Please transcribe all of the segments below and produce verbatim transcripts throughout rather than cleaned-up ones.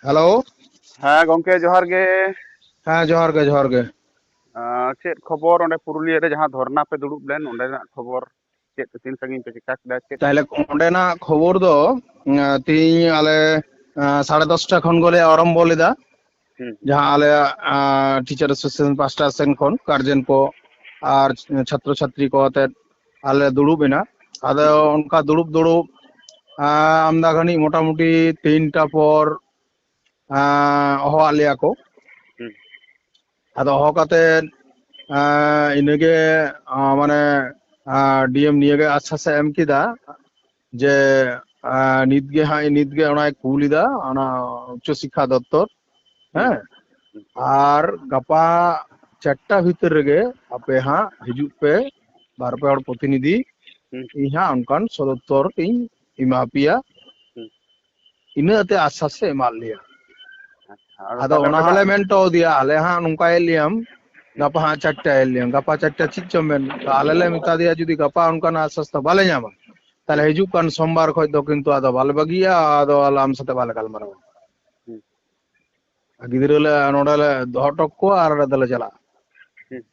Hello. ᱦᱮᱸ ᱜᱚᱝᱠᱮ, ᱡᱚᱦᱟᱨ ᱜᱮ᱾ ᱦᱮᱸ, ᱡᱚᱦᱟᱨ ᱜᱮ, ᱡᱚᱦᱟᱨ ᱜᱮ᱾ ᱟᱸ, ᱪᱮᱫ ᱠᱷᱚᱵᱚᱨ ᱚᱸᱰᱮ ᱯᱩᱨᱩᱞᱤᱭᱟᱹ ᱨᱮ ᱡᱟᱦᱟᱸ ᱫᱷᱚᱨᱱᱟ ᱯᱮ ᱫᱩᱲᱩᱵ ᱞᱮᱱ, ᱚᱸᱰᱮᱱᱟᱜ ᱠᱷᱚᱵᱚᱨ ᱪᱮᱫ, ᱛᱤᱱ ᱥᱟᱺᱜᱤᱧ ᱯᱮ ᱪᱮᱠᱟ ᱠᱮᱫᱟ? ᱪᱮᱫ? ᱛᱟᱦᱞᱮ ᱚᱸᱰᱮᱱᱟᱜ ᱠᱷᱚᱵᱚᱨ ᱫᱚ, ᱩᱸ, ᱛᱮᱦᱤᱧ ᱟᱞᱮ, ᱟᱸ, ᱥᱟᱲᱮ ᱫᱚᱥᱴᱟ ᱠᱷᱚᱱ ᱜᱮᱞᱮ ᱟᱨᱟᱢᱵᱚ ᱞᱮᱫᱟ᱾ ᱦᱩᱸ᱾ ᱡᱟᱦᱟᱸ ᱟᱞᱮᱭᱟᱜ, ᱟᱸ, ᱴᱤᱪᱟᱨ ᱮᱥᱳᱥᱤᱭᱮᱥᱚᱱ ᱯᱟᱦᱴᱟ ᱥᱮᱱ ᱠᱷᱚᱱ ᱜᱟᱨᱡᱮᱱ ᱠᱚ ᱟᱨ ᱪᱷᱟᱛᱨᱚ ᱪᱷᱟᱛᱨᱤ ᱠᱚ ᱟᱛᱮᱫ ᱟᱞᱮ ᱫᱩᱲᱩᱵ ᱮᱱᱟ᱾ ᱟᱫᱚ ᱦᱩᱸ᱾ ᱚᱱᱠᱟ ᱫᱩᱲᱩᱵ ᱫᱩᱲᱩᱵ, ᱟᱸ, ᱟᱢᱫᱟ ᱜᱷᱟᱹᱲᱤᱡ, ᱢᱚᱴᱟᱢᱩᱴᱤ ᱛᱤᱱᱴᱟ ᱯᱚᱨ, ᱟᱸ, ᱦᱚᱦᱚᱣᱟᱫ ᱞᱮᱭᱟ ᱠᱚ᱾ ᱦᱩᱸ᱾ ᱟᱫᱚ ᱦᱚᱦᱚ ᱠᱟᱛᱮᱫ, ᱟᱸ, ᱤᱱᱟᱹᱜᱮ, ᱟᱸ, ᱢᱟᱱᱮ, ᱟᱸ, ᱰᱤ ᱮᱢ ᱱᱤᱭᱟᱹᱜᱮ ᱟᱥᱥᱟᱥ ᱮ ᱮᱢ ᱠᱮᱫᱟ ᱡᱮ, ᱟᱸ, ᱱᱤᱛᱜᱮ ᱦᱟᱸᱜ, ᱱᱤᱛᱜᱮ ᱚᱱᱟᱭ ᱠᱩᱞ ᱮᱫᱟ, ᱚᱱᱟ ᱩᱪᱪᱚ ᱥᱤᱠᱠᱷᱟ ᱫᱚᱯᱛᱚᱨ᱾ ᱦᱩᱸ᱾ ᱦᱮᱸ? ᱦᱩᱸ᱾ ᱟᱨ ᱜᱟᱯᱟ ᱪᱟᱨᱴᱟ ᱵᱷᱤᱛᱤᱨ ᱨᱮᱜᱮ ᱟᱯᱮ ᱦᱟᱸᱜ ᱦᱤᱡᱩᱜ ᱯᱮ, ᱵᱟᱨ ᱯᱮ ᱦᱚᱲ ᱯᱨᱚᱛᱤᱱᱤᱫᱷᱤ, ᱦᱩᱸ᱾ ᱤᱧ ᱦᱟᱸᱜ ᱚᱱᱠᱟᱱ ᱥᱚᱫᱚᱛᱛᱚᱨ ᱤᱧ ᱮᱢᱟ ᱯᱮᱭᱟ᱾ ᱦᱩᱸ᱾ ᱤᱱᱟᱹᱜ ᱟᱛᱮ ᱟᱥᱥᱟᱥ ᱮ ᱮᱢᱟᱫ ᱞᱮᱭᱟ᱾ ᱟᱪᱪᱷᱟ, ᱟᱫᱚ ᱟᱫᱚ ᱛᱟᱦᱞᱮ ᱚᱱᱟ ᱚᱸᱰᱮ ᱫᱚ ᱦᱚᱸᱞᱮ ᱢᱮᱱ ᱦᱚᱴᱚ ᱟᱫᱮᱭᱟ, ᱟᱞᱮ ᱦᱟᱸᱜ ᱱᱚᱝᱠᱟᱭᱮᱫ ᱞᱮᱭᱟᱢ, ᱦᱩᱸ᱾ ᱜᱟᱯᱟ ᱦᱟᱸᱜ ᱪᱟᱨᱴᱟᱭᱮᱫ ᱞᱮᱭᱟᱢ, ᱜᱟᱯᱟ ᱪᱟᱨᱴᱟ ᱪᱮᱫ ᱪᱚᱢ ᱢᱮᱱ? ᱛᱚ ᱟᱞᱮ ᱞᱮ ᱢᱮᱛᱟ ᱫᱮᱭᱟ, ᱡᱩᱫᱤ ᱜᱟᱯᱟ ᱚᱱᱠᱟᱱᱟᱜ ᱟᱥᱥᱟᱥ ᱫᱚ ᱵᱟᱞᱮ ᱧᱟᱢᱟ, ᱛᱟᱦᱞᱮ ᱦᱩᱸ᱾ ᱦᱤᱡᱩᱜ ᱠᱟᱱ ᱥᱳᱢᱵᱟᱨ ᱠᱷᱚᱡ ᱫᱚ ᱠᱤᱱᱛᱩ ᱟᱫᱚ ᱵᱟᱞᱮ ᱵᱟᱹᱜᱤᱭᱟ, ᱟᱫᱚ ᱟᱞᱮ ᱟᱢ ᱥᱟᱛᱮ ᱵᱟᱞᱮ ᱜᱟᱞᱢᱟᱨᱟᱣᱟ᱾ ᱦᱩᱸ᱾ ᱟᱨ ᱜᱤᱫᱽᱨᱟᱹ ᱞᱮ ᱱᱚᱰᱮ ᱞᱮ ᱫᱚᱦᱚ ᱦᱚᱴᱚ ᱠᱚᱣᱟ ᱟᱨ ᱟᱞᱮ ᱫᱚᱞᱮ ᱪᱟᱞᱟᱜᱼᱟ᱾ ᱦᱩᱸ᱾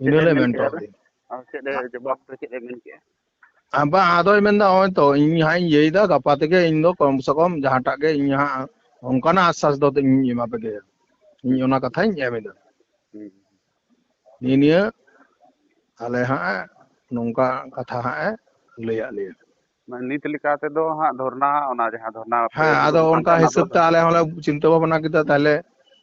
ᱤᱱᱟᱹ ᱪᱮᱫ ᱮ ᱞᱮ ᱢᱮᱱ ᱢᱮᱱ ᱠᱮᱜᱼᱟ ᱠᱟᱣ ᱟᱫᱚ? ᱫᱮᱭᱟ᱾ ᱟᱨ ᱪᱮᱫ ᱮ ᱡᱚᱵᱟᱵ ᱨᱮ ᱪᱮᱫ ᱮ ᱢᱮᱱ ᱠᱮᱜᱼᱟ? ᱟᱨ ᱵᱟᱝ, ᱟᱫᱚᱭ ᱢᱮᱱᱫᱟ, "ᱱᱚᱜᱼᱚᱭ ᱛᱚ, ᱤᱧ ᱦᱟᱸᱜ ᱤᱧ ᱤᱭᱟᱹᱭᱮᱫᱟ, ᱜᱟᱯᱟ ᱛᱮᱜᱮ ᱤᱧ ᱫᱚ ᱠᱚᱢ ᱥᱮ ᱠᱚᱢ ᱡᱟᱦᱟᱸᱴᱟᱜ ᱜᱮ ᱤᱧ ᱦᱟᱸᱜ ᱚᱱᱠᱟᱱᱟᱜ ᱟᱥᱥᱟᱥ ᱫᱚ ᱤᱧ ᱮᱢᱟ ᱯᱮ ᱜᱮᱭᱟ, ᱤᱧ ᱦᱩᱸ᱾ ᱚᱱᱟ ᱠᱟᱛᱷᱟᱧ ᱮᱢ ᱮᱫᱟ᱾" ᱦᱩᱸ᱾ ᱱᱤᱭᱟᱹ ᱱᱤᱭᱟᱹ ᱟᱞᱮ ᱦᱟᱸᱜ ᱱᱚᱝᱠᱟ ᱠᱟᱛᱷᱟ ᱦᱟᱸᱜ ᱮ ᱞᱟᱹᱭᱟᱫ ᱞᱮᱭᱟ᱾ ᱢᱟᱱᱮ ᱱᱤᱛ ᱞᱮᱠᱟ ᱛᱮᱫᱚ ᱦᱟᱸᱜ ᱫᱷᱚᱨᱱᱟ, ᱚᱱᱟ ᱡᱟᱦᱟᱸ ᱫᱷᱚᱨᱱᱟ ᱯᱮ ᱦᱮᱸ, ᱫᱩᱲᱩᱵ ᱟᱫᱚ ᱟᱠᱟᱱ ᱚᱱᱠᱟ ᱛᱟᱦᱮᱸ, ᱚᱱᱟ ᱫᱚ ᱦᱤᱥᱟᱹᱵ ᱛᱮ ᱟᱞᱮ ᱦᱚᱸᱞᱮ ᱪᱤᱱᱛᱟᱹ ᱵᱷᱟᱵᱽᱱᱟ ᱠᱮᱫᱟ, ᱛᱟᱦᱞᱮ,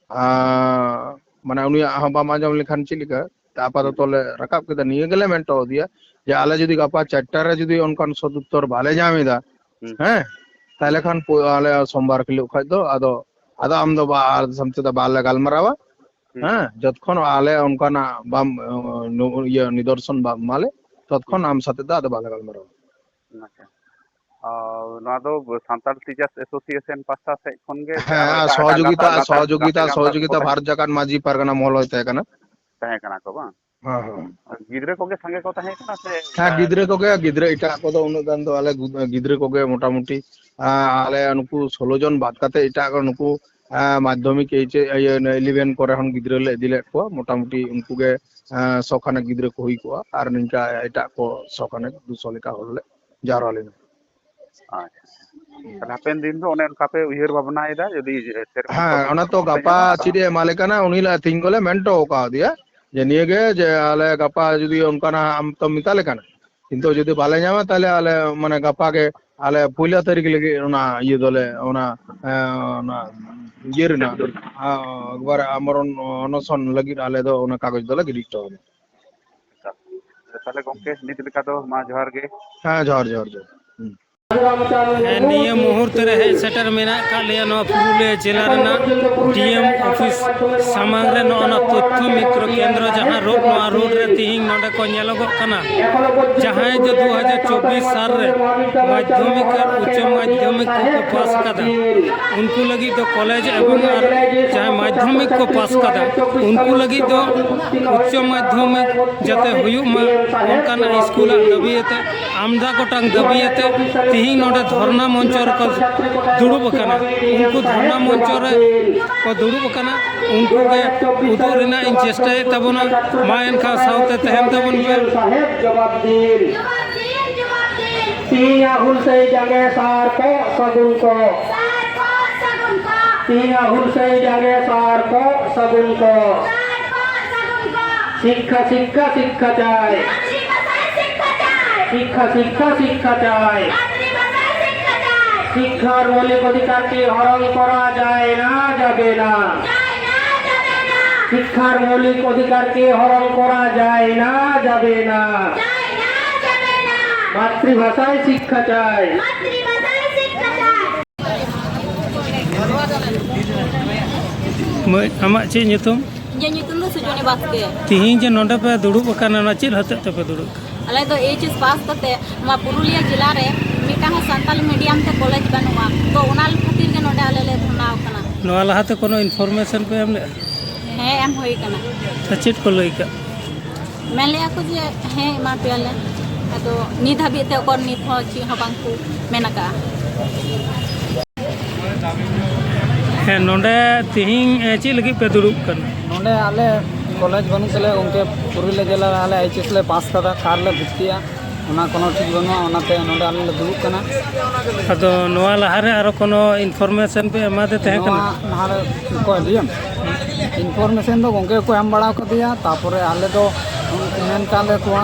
ᱟᱸ, ᱢᱟᱱᱮ ᱩᱱᱤᱭᱟᱜ ᱦᱚᱸ ᱵᱟᱢ ᱟᱸᱡᱚᱢ ᱞᱮᱠᱷᱟᱱ ᱪᱮᱫ ᱞᱮᱠᱟ? ᱛᱟ ᱟᱯᱟᱛᱚᱛᱚ ᱦᱩᱸ᱾ ᱞᱮ ᱨᱟᱠᱟᱵ ᱠᱮᱫᱟ, ᱱᱤᱭᱟᱹ ᱜᱮᱞᱮ ᱢᱮᱱ ᱦᱚᱴᱚ ᱟᱫᱮᱭᱟ ᱡᱮ ᱟᱞᱮ ᱡᱩᱫᱤ ᱜᱟᱯᱟ ᱪᱟᱨᱴᱟ ᱨᱮ ᱡᱩᱫᱤ ᱚᱱᱠᱟᱱ ᱥᱚᱫᱩᱛᱛᱚᱨ ᱵᱟᱞᱮ ᱧᱟᱢ ᱮᱫᱟ, ᱦᱩᱸ᱾ ᱦᱮᱸ, ᱛᱟᱦᱞᱮ ᱠᱷᱟᱱ ᱯᱚ-, ᱟᱞᱮ ᱥᱳᱢᱵᱟᱨ ᱦᱤᱞᱳᱜ ᱠᱷᱚᱡ ᱫᱚ ᱟᱫᱚ, ᱟᱫᱚ ᱟᱢ ᱫᱚ ᱵᱟ-, ᱟᱨ ᱥᱟᱢ ᱛᱮᱫᱚ ᱵᱟᱞᱮ ᱜᱟᱞᱢᱟᱨᱟᱣᱟ, ᱦᱩᱸ᱾ ᱦᱮᱸ, ᱡᱚᱛᱠᱷᱚᱱ ᱟᱞᱮ ᱚᱱᱠᱟᱱᱟᱜ ᱵᱟᱢ, ᱤᱭᱟᱹ, ᱱᱤᱫᱚᱨᱥᱚᱱ ᱵᱟᱢ ᱮᱢᱟᱞᱮ, ᱛᱚᱛᱠᱷᱚᱱ ᱦᱩᱸ᱾ ᱟᱢ ᱥᱟᱛᱮ ᱫᱚ ᱟᱫᱚ ᱵᱟᱞᱮ ᱜᱟᱞᱢᱟᱨᱟᱣᱟ᱾ ᱟᱪᱪᱷᱟ᱾ ᱟᱨ ᱱᱚᱣᱟ ᱫᱚ ᱥᱟᱱᱛᱟᱲ ᱴᱤᱪᱟᱨᱥ ᱮᱥᱳᱥᱤᱭᱮᱥᱚᱱ ᱯᱟᱦᱴᱟ ᱥᱮᱫ ᱠᱷᱚᱱ ᱜᱮ ᱥᱮ ᱦᱮᱸ, ᱟᱨᱦᱚᱸ ᱟᱨ ᱮᱴᱟᱜ, ᱮᱴᱟᱜ ᱥᱚᱦᱚᱡᱳᱜᱤᱛᱟ, ᱜᱟᱛᱟᱠ, ᱜᱟᱛᱮ ᱥᱚᱦᱚᱡᱳᱜᱤᱛᱟ, ᱜᱟᱶᱛᱟ ᱠᱚᱠᱚ ᱥᱚᱦᱚᱡᱳᱜᱤᱛᱟ ᱛᱟᱦᱮᱸ ᱵᱷᱟᱨᱚᱛ ᱡᱟᱠᱟᱛ ᱢᱟᱹᱡᱷᱤ ᱯᱟᱨᱜᱟᱱᱟ ᱢᱚᱦᱚᱞ ᱦᱚᱭ ᱛᱟᱦᱮᱸ ᱠᱟᱱᱟ᱾ ᱛᱟᱦᱮᱸ ᱠᱟᱱᱟ ᱠᱚ ᱵᱟᱝ? ᱦᱮᱸ, ᱦᱮᱸ᱾ ᱜᱤᱫᱽᱨᱟᱹ ᱠᱚᱜᱮ ᱥᱟᱸᱜᱮ ᱠᱚ ᱛᱟᱦᱮᱸ ᱠᱟᱱᱟ ᱥᱮ? ᱦᱮᱸ, ᱜᱤᱫᱽᱨᱟᱹ ᱠᱚᱜᱮ, ᱜᱤᱫᱽᱨᱟᱹ ᱮᱴᱟᱜ ᱠᱚᱫᱚ ᱩᱱᱟᱹᱜ ᱜᱟᱱ ᱫᱚ ᱟᱞᱮ ᱜᱤᱫᱽᱨᱟᱹ ᱠᱚᱜᱮ ᱢᱚᱴᱟᱢᱩᱴᱤ, ᱟᱸ, ᱟᱞᱮ ᱱᱩᱠᱩ ᱥᱳᱞᱳ ᱡᱚᱱ ᱵᱟᱫ ᱠᱟᱛᱮ ᱮᱴᱟᱜ ᱠᱚ ᱱᱩᱠᱩ, ᱟᱸ, ᱢᱟᱫᱽᱫᱷᱚᱢᱤᱠ, ᱮᱭᱤᱪ ᱮᱥ, ᱤᱭᱟᱹ, ᱤᱞᱤᱵᱷᱮᱱ ᱠᱚᱨᱮ ᱦᱚᱸ ᱜᱤᱫᱽᱨᱟᱹ ᱞᱮ ᱤᱫᱤ ᱞᱮᱫ ᱠᱚᱣᱟ᱾ ᱢᱚᱴᱟᱢᱩᱴᱤ ᱩᱱᱠᱩ ᱜᱮ, ᱟᱸ, ᱥᱚ ᱠᱷᱟᱱᱮᱠ ᱜᱤᱫᱽᱨᱟᱹ ᱠᱚ ᱦᱩᱭ ᱠᱚᱜᱼᱟ ᱟᱨ ᱱᱤᱝᱠᱟ ᱮᱴᱟᱜ ᱠᱚ ᱥᱚ ᱠᱷᱟᱱᱮᱠ, ᱫᱩᱥᱚ ᱞᱮᱠᱟ ᱦᱚᱲ ᱞᱮ ᱡᱟᱣᱨᱟ ᱞᱮᱱᱟ᱾ ᱟᱪᱪᱷᱟ᱾ ᱛᱟᱦᱞᱮ ᱦᱟᱯᱮᱱ ᱫᱤᱱ ᱫᱚ ᱚᱱᱮ ᱚᱱᱠᱟ ᱯᱮ ᱩᱭᱦᱟᱹᱨ ᱵᱷᱟᱵᱽᱱᱟᱭᱮᱫᱟ, ᱡᱩᱫᱤ ᱥᱮᱨᱚᱠᱚᱢ ᱦᱮᱸ, ᱯᱨᱚᱥᱮᱥ ᱚᱱᱟ ᱛᱚ ᱵᱟᱯᱮ ᱜᱟᱯᱟ ᱧᱟᱢᱟ, ᱛᱟᱦᱞᱮ? ᱪᱮᱫ ᱮ ᱮᱢᱟᱞᱮ ᱠᱟᱱᱟ, ᱩᱱᱤ ᱞᱮ ᱛᱮᱦᱮᱧ ᱜᱮᱞᱮ ᱢᱮᱱ ᱦᱚᱴᱚ ᱟᱠᱟᱫᱮᱭᱟ ᱡᱮ ᱱᱤᱭᱟᱹ ᱜᱮ, ᱡᱮ ᱟᱞᱮ ᱜᱟᱯᱟ ᱡᱩᱫᱤ ᱚᱱᱠᱟᱱᱟᱜ ᱟᱢ ᱛᱚᱢ ᱢᱮᱛᱟ ᱞᱮ ᱠᱟᱱᱟ, ᱠᱤᱱᱛᱩ ᱡᱩᱫᱤ ᱵᱟᱞᱮ ᱧᱟᱢᱟ, ᱛᱟᱦᱞᱮ ᱟᱞᱮ ᱢᱟᱱᱮ ᱜᱟᱯᱟ ᱜᱮ ᱟᱞᱮ ᱯᱩᱭᱞᱟᱹ ᱛᱟᱹᱨᱤᱠᱷ ᱞᱟᱹᱜᱤᱫ ᱚᱱᱟ ᱤᱭᱟᱹ ᱫᱚᱞᱮ, ᱚᱱᱟ, ᱮᱸ, ᱚᱱᱟ ᱤᱭᱟᱹ ᱨᱮᱱᱟᱜ, ᱮᱸ, ᱮᱠᱵᱟᱨᱮ ᱟᱢᱚᱨᱚᱱ ᱚᱱᱚᱥᱚᱱ ᱞᱟᱹᱜᱤᱫ ᱟᱞᱮ ᱫᱚ ᱚᱱᱟ ᱠᱟᱜᱚᱡᱽ ᱫᱚᱞᱮ ᱜᱤᱰᱤ ᱦᱚᱴᱚ ᱟᱢᱟ᱾ ᱛᱟᱦᱞᱮ ᱜᱚᱝᱠᱮ, ᱱᱤᱛ ᱞᱮᱠᱟ ᱫᱚ ᱢᱟ ᱡᱚᱦᱟᱨ ᱜᱮ᱾ ᱦᱮᱸ, ᱡᱚᱦᱟᱨ, ᱡᱚᱦᱟᱨ, ᱡᱚᱦᱟᱨ᱾ ᱦᱩᱸ᱾ ᱦᱮᱸ, ᱱᱤᱭᱟᱹ ᱢᱩᱦᱩᱨᱛ ᱨᱮ ᱦᱮᱡ ᱥᱮᱴᱮᱨ ᱢᱮᱱᱟᱜ ᱟᱠᱟᱫ ᱞᱮᱭᱟ ᱱᱚᱣᱟ ᱯᱩᱨᱩᱞᱤᱭᱟᱹ ᱡᱮᱞᱟ ᱨᱮᱱᱟᱜ ᱰᱤ ᱮᱢ ᱚᱯᱷᱤᱥ ᱥᱟᱢᱟᱝ ᱨᱮ᱾ ᱱᱚᱜᱼᱚ ᱱᱟ ᱛᱚᱛᱛᱷᱚ ᱢᱤᱛᱨᱚ ᱠᱮᱱᱫᱨᱚ, ᱡᱟᱦᱟᱸ ᱨᱳᱰ, ᱱᱚᱣᱟ ᱨᱳᱰ ᱨᱮ ᱛᱤᱦᱤᱧ ᱱᱚᱰᱮ ᱠᱚ ᱧᱮᱞᱚᱜᱚᱜ ᱠᱟᱱᱟ, ᱡᱟᱦᱟᱸᱭ ᱫᱚ ᱫᱩ ᱦᱟᱡᱟᱨ ᱪᱚᱵᱵᱤᱥ ᱥᱟᱞ ᱨᱮ ᱢᱟᱫᱽᱫᱷᱚᱢᱤᱠ ᱟᱨ ᱩᱪᱪᱚ ᱢᱟᱫᱽᱫᱷᱚᱢᱤᱠ ᱠᱚᱠᱚ ᱯᱟᱥ ᱠᱟᱫᱟ, ᱩᱱᱠᱩ ᱞᱟᱹᱜᱤᱫ ᱫᱚ ᱠᱚᱞᱮᱡᱽ ᱮᱵᱚᱝ ᱟᱨ ᱡᱟᱦᱟᱸᱭ ᱢᱟᱫᱽᱫᱷᱚᱢᱤᱠ ᱠᱚ ᱯᱟᱥ ᱠᱟᱫᱟ, ᱩᱱᱠᱩ ᱞᱟᱹᱜᱤᱫ ᱫᱚ ᱩᱪᱪᱚ ᱢᱟᱫᱽᱫᱷᱚᱢᱤᱠ ᱡᱟᱛᱮ ᱦᱩᱭᱩᱜ ᱢᱟ, ᱚᱱᱠᱟᱱᱟᱜ ᱥᱠᱩᱞᱟᱜ ᱫᱟᱹᱵᱤ ᱟᱛᱮ, ᱟᱢᱫᱟ ᱜᱚᱴᱟᱝ ᱫᱟᱹᱵᱤ ᱟᱛᱮ ᱛᱤᱦᱤᱧ ᱱᱚᱰᱮ ᱫᱷᱚᱨᱱᱟ ᱢᱚᱧᱪᱚ ᱨᱮᱠᱚ ᱫᱩᱲᱩᱵ ᱟᱠᱟᱱᱟ᱾ ᱩᱱᱠᱩ ᱫᱷᱚᱨᱱᱟ ᱢᱚᱧᱪᱚ ᱨᱮ ᱠᱚ ᱫᱩᱲᱩᱵ ᱟᱠᱟᱱᱟ, ᱩᱱᱠᱩ ᱜᱮ ᱩᱫᱩᱜ ᱨᱮᱱᱟᱜ ᱤᱧ ᱪᱮᱥᱴᱟᱭᱮᱫ ᱛᱟᱵᱚᱱᱟ᱾ ᱢᱟ ᱮᱱᱠᱷᱟᱱ ᱥᱟᱶᱛᱮ ᱛᱟᱦᱮᱱ ᱛᱟᱵᱚᱱ ᱯᱮ᱾ ᱛᱤᱦᱤᱧᱟᱜ ᱦᱩᱞᱥᱟᱹᱭ ᱡᱟᱸᱜᱮ ᱥᱟᱨ ᱠᱚ ᱥᱟᱹᱜᱩᱱ ᱠᱚ᱾ ᱛᱤᱦᱤᱧᱟᱜ ᱦᱩᱞᱥᱟᱹᱭ ᱡᱟᱸᱜᱮ ᱥᱟᱨ ᱠᱚ ᱥᱟᱹᱜᱩᱱ ᱠᱚ᱾ শিক্ষা, শিক্ষা, শিক্ষা চাই। মাতৃভাষায় শিক্ষা চাই। শিক্ষা, শিক্ষা, শিক্ষা চাই। মাতৃভাষায় শিক্ষা চাই। শিক্ষার মৌলিক অধিকারকে হরণ করা যায় না, যাবে না। যায় না, যাবে না। শিক্ষার মৌলিক অধিকারকে হরণ করা যায় না, যাবে না। যায় না, যাবে না। মাতৃভাষায় শিক্ষা চাই। মাতৃভাষায় শিক্ষা চাই। ᱢᱟᱹᱭ, ᱟᱢᱟᱜ ᱪᱮᱫ ᱧᱩᱛᱩᱢ? ᱤᱧᱟᱹᱜ ᱧᱩᱛᱩᱢ ᱫᱚ ᱥᱩᱡᱚᱱᱤ ᱵᱟᱥᱠᱮ᱾ ᱛᱤᱦᱤᱧ ᱡᱮ ᱱᱚᱰᱮ ᱯᱮ ᱫᱩᱲᱩᱵ ᱟᱠᱟᱱᱟ, ᱚᱱᱟ ᱪᱮᱫ ᱦᱚᱛᱮᱡ ᱛᱮᱯᱮ ᱫᱩᱲᱩᱵ ᱠᱟᱱᱟ? ᱟᱞᱮ ᱫᱚ ᱮᱭᱤᱪ ᱮᱥ ᱯᱟᱥ ᱠᱟᱛᱮ ᱱᱚᱣᱟ ᱯᱩᱨᱩᱞᱤᱭᱟᱹ ᱡᱮᱞᱟ ᱨᱮ ᱢᱤᱫᱴᱟᱝ ᱦᱚᱸ ᱥᱟᱱᱛᱟᱞᱤ ᱢᱤᱰᱤᱭᱟᱢ ᱛᱮ ᱠᱚᱞᱮᱡᱽ ᱵᱟᱹᱱᱩᱜᱼᱟ, ᱛᱚ ᱚᱱᱟ ᱠᱷᱟᱹᱛᱤᱨ ᱜᱮ ᱱᱚᱰᱮ ᱟᱞᱮ ᱞᱮ ᱫᱷᱚᱨᱱᱟᱣ ᱠᱟᱱᱟ᱾ ᱱᱚᱣᱟ ᱞᱟᱦᱟᱛᱮ ᱠᱳᱱᱳ ᱤᱱᱯᱷᱚᱨᱢᱮᱥᱚᱱ ᱯᱮ ᱮᱢ ᱞᱮᱫᱼᱟ? ᱦᱮᱸ, ᱮᱢ ᱦᱩᱭ ᱠᱟᱱᱟ᱾ ᱟᱨ ᱪᱮᱫ ᱠᱚ ᱞᱟᱹᱭ ᱠᱟᱜ? ᱢᱮᱱ ᱞᱮᱜᱼᱟ ᱠᱚ ᱡᱮ ᱦᱮᱸ, ᱮᱢᱟ ᱯᱮᱭᱟᱞᱮ᱾ ᱟᱫᱚ ᱱᱤᱛ ᱦᱟᱹᱵᱤᱡ ᱛᱮ ᱚᱠᱚᱨ ᱱᱤᱛ ᱦᱚᱸ ᱪᱮᱫ ᱦᱚᱸ ᱵᱟᱝ ᱠᱚ ᱢᱮᱱ ᱟᱠᱟᱜᱼᱟ᱾ ᱦᱮᱸ, ᱱᱚᱰᱮ ᱛᱤᱦᱤᱧ, ᱮ, ᱪᱮᱫ ᱞᱟᱹᱜᱤᱫ ᱯᱮ ᱫᱩᱲᱩᱵ ᱠᱟᱱᱟ? ᱱᱚᱰᱮ ᱟᱞᱮ ᱠᱚᱞᱮᱡᱽ ᱵᱟᱹᱱᱩᱜ ᱛᱟᱞᱮᱭᱟ ᱜᱚᱢᱠᱮ, ᱯᱩᱨᱩᱞᱤᱭᱟᱹ ᱡᱮᱞᱟ ᱨᱮ ᱟᱞᱮ ᱮᱭᱤᱪ ᱮᱥ ᱞᱮ ᱯᱟᱥ ᱠᱟᱫᱟ, ᱚᱠᱟ ᱨᱮᱞᱮ ᱵᱷᱚᱨᱛᱤᱜᱼᱟ ᱚᱱᱟ ᱠᱳᱱᱳ ᱴᱷᱤᱠ ᱵᱟᱹᱱᱩᱜᱼᱟ, ᱚᱱᱟᱛᱮ ᱱᱚᱰᱮ ᱟᱞᱮ ᱞᱮ ᱫᱩᱲᱩᱵ ᱠᱟᱱᱟ᱾ ᱟᱫᱚ ᱱᱚᱣᱟ ᱞᱟᱦᱟᱨᱮ ᱟᱨᱚ ᱠᱳᱱᱳ ᱤᱱᱯᱷᱚᱨᱢᱮᱥᱚᱱ ᱯᱮ ᱮᱢᱟᱫᱮ ᱛᱟᱦᱮᱸ ᱠᱟᱱᱟ? ᱱᱚᱣᱟ ᱞᱟᱦᱟᱨᱮ ᱚᱠᱚᱭ ᱞᱟᱹᱭᱟᱢ? ᱤᱱᱯᱷᱚᱨᱢᱮᱥᱚᱱ ᱫᱚ ᱜᱚᱢᱠᱮ ᱠᱚ ᱮᱢ ᱵᱟᱲᱟ ᱟᱠᱟᱫᱮᱭᱟ, ᱛᱟᱯᱚᱨᱮ ᱟᱞᱮ ᱫᱚ ᱢᱮᱱ ᱠᱟᱜ ᱞᱮ ᱠᱚᱣᱟ,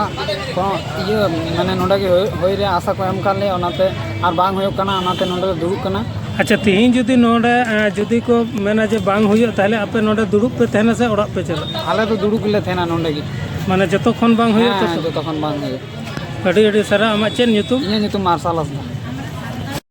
ᱠᱳᱱᱳ ᱤᱭᱟᱹ ᱢᱟᱱᱮ ᱱᱚᱰᱮ ᱜᱮ ᱦᱩᱭ, ᱦᱩᱭ ᱨᱮᱭᱟᱜ ᱟᱥᱟ ᱠᱚ ᱮᱢ ᱠᱟᱜ ᱞᱮᱭᱟ, ᱚᱱᱟᱛᱮ ᱟᱨ ᱵᱟᱝ ᱦᱩᱭᱩᱜ ᱠᱟᱱᱟ, ᱚᱱᱟᱛᱮ ᱱᱚᱰᱮ ᱞᱮ ᱫᱩᱲᱩᱵ ᱠᱟᱱᱟ᱾ ᱟᱪᱪᱷᱟ, ᱛᱤᱦᱤᱧ ᱡᱩᱫᱤ ᱱᱚᱰᱮ, ᱮᱸ, ᱡᱩᱫᱤ ᱠᱚ ᱢᱮᱱᱟ ᱡᱮ ᱵᱟᱝ ᱦᱩᱭᱩᱜᱼᱟ, ᱛᱟᱦᱚᱞᱮ ᱟᱯᱮ ᱱᱚᱰᱮ ᱫᱩᱲᱩᱵ ᱯᱮ ᱛᱟᱦᱮᱱᱟ ᱥᱮ ᱚᱲᱟᱜ ᱯᱮ ᱪᱟᱞᱟᱜᱼᱟ? ᱟᱞᱮ ᱫᱚ ᱫᱩᱲᱩᱵ ᱜᱮᱞᱮ ᱛᱟᱦᱮᱱᱟ ᱱᱚᱰᱮ ᱜᱮ᱾ ᱢᱟᱱᱮ ᱡᱚᱛᱚ ᱠᱷᱚᱱ ᱵᱟᱝ ᱦᱩᱭᱩᱜᱼᱟ ᱦᱮᱸ, ᱛᱚ? ᱡᱚᱛᱚ ᱠᱷᱚᱱ ᱵᱟᱝ ᱦᱩᱭᱩᱜᱼᱟ᱾ ᱟᱹᱰᱤ ᱟᱹᱰᱤ ᱥᱟᱨᱦᱟᱣ᱾ ᱟᱢᱟᱜ ᱪᱮᱫ ᱧᱩᱛᱩᱢ? ᱤᱧᱟᱹᱜ ᱧᱩᱛᱩᱢ ᱢᱟᱨᱥᱟᱞ ᱦᱟᱸᱥᱫᱟ᱾